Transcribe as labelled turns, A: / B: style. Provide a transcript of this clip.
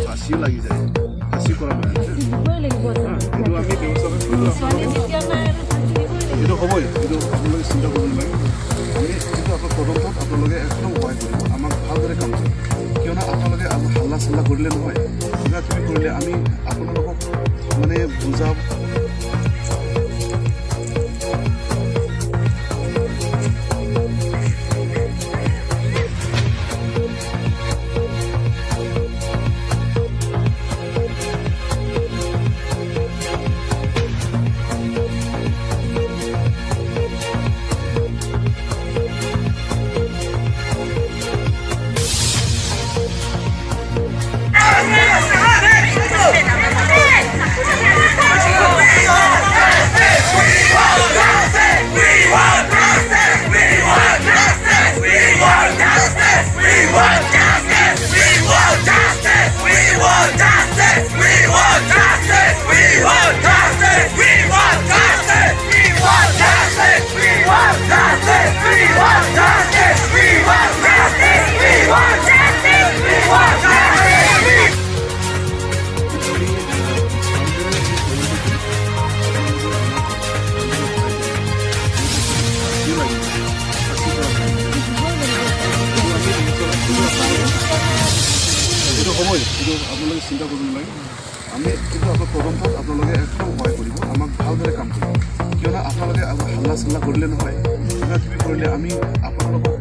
A: ফাঁচিও লাগি যায়, ফাঁচি কৰা এইটো আমি ব্যৱস্থা, এইটো হ'বই, এইটো আপোনালোকে চিন্তা কৰিব নালাগে। আমি কিন্তু আপোনাৰ তদন্তত আপোনালোকে একদম সহায় কৰিব, আমাক ভালদৰে কাম কৰিব। কিয়নো আপোনালোকে হাল্লা চাল্লা কৰিলে নহয়, কিবা কিবি কৰিলে আমি আপোনালোকক মানে বুজাব। এইটো হ'বই, এইটো আপোনালোকে চিন্তা কৰিব নালাগে। আমি কিন্তু আপোনাৰ তদন্তত আপোনালোকে একদম সহায় কৰিব, আমাক ভালদৰে কাম কৰিব। কিয়নো আপোনালোকে হাল্লা চাল্লা কৰিলে নহয়, কিবা কিবি কৰিলে আমি আপোনালোকক